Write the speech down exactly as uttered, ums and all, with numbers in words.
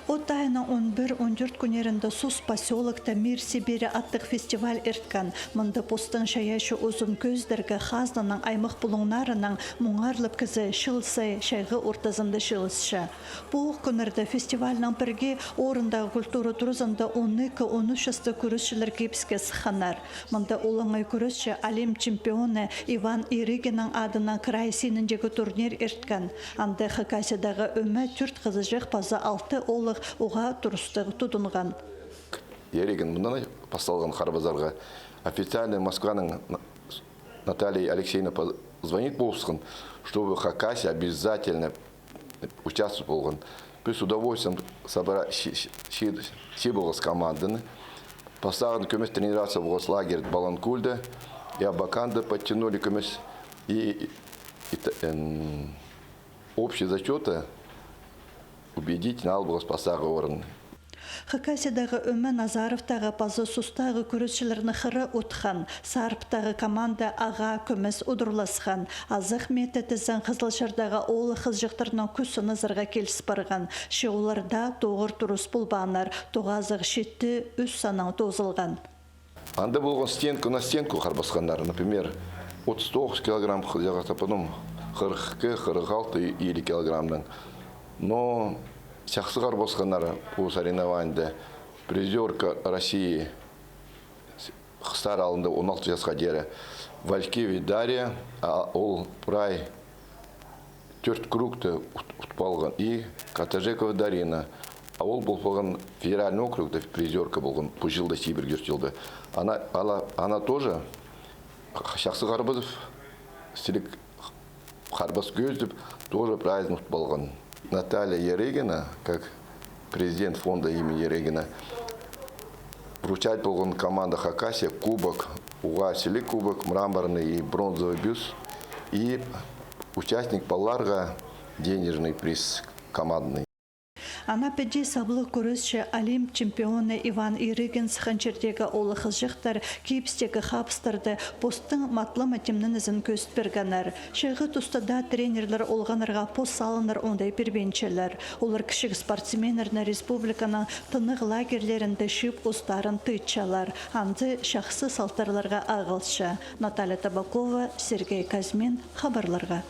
От айның он пір, он тӧрт кӱннерінде Сус посёлокта «Мир Сибири» аттығ фестиваль ирткен. Мында постың чайаачы узын кӧзідерге хазнаның аймах пулуңнарынаң муңарлап кізі чыл сай чайғы ортазында чыылысча. Пу кӱннерде фестивальнаң пірге орындағы культура туразында он ікі, он ӱс частығ кӱресчілер кибіске сыхханнар. Мында олаңай кӱресчі, Олимп чемпионы Иван Ирыгиннің адынаң край синіндегі турнир ирткен. Анда Хакасиядағы ӧме тӧрт хызыҷах паза алты оолах уғаа турыстығ тудынған. Ирыгин мыннаң пасталған харбазарға. Официальный Москваның Наталья Алексеевна позвонит полысхан, чтобы Хакасия обязательно участвовать полған. Піс с удовольствием собра-, чи-, чи-, чи-, чыып алғабыс команданы. Пастағын кӧмес тренироваться полғабыс лагерь Баланкульда, и Абаканда подтянули кӧмес, и, и, и т-, м, общий зачёта убедительно алғабыс пастағы орын. Хакасиядағы ӧме Назаровтағы паза Сустағы кӱресчілерні хыра утхан. Сарыптағы команда ағаа кӧмес удурласхан. Азах меттең Хызылчардағы оолах-хызыҷахтарның кӱсін азарға киліс парған. Че олар даа тоғыр турыс полбааннар, тоғазығ читі ӱс саннаң тоозылған. Анда полған стенка на стенку харбасханнар. Например, отыс тоғыс килограмм хызыҷахха, потом хырых ікі, хырых алты или килограммнаң. Но чахсы харбасханнар пу соревнованиеде. Призёрка России, хыстар алнында он алты часха теере, Валькиви Дарья, а, ол прай тӧрт кругты ут-, утып алған. И Катажекова Дарина, а ол пол полған федеральный округта призёрка полған, пу чылда, чибіргі чылда. Ана, ала, ана тоже х-, чахсы харбазып, сіліг харбас кӧзідіп, тоже прайзын утып алған. Наталья Ерыгина, как президент фонда имени Ерыгина, вручать полған команда Хакасия кубок, уғаа сіліг кубок, мраморный и бронзовый бюст, и участник палларға денежный приз командный. Ана піди саблығ кӱресчі, Олимп чемпионы Иван Ирыгин сыххан чирдегі оолах-хызыҷахтар кибістегі хабыстарда постың матлама тимненізін кӧзіт пиргеннер. Чайғы туста даа тренерлер олғаннарға пос салынар оңдай пирбинчелер. Олар кічіг спортсменнерні республиканың тынағ лагерьлерінде чыып устарын тыытчалар. Анда чахсы салтарларға ағылча. Наталья Табакова, Сергей Казьмин, хабарларға.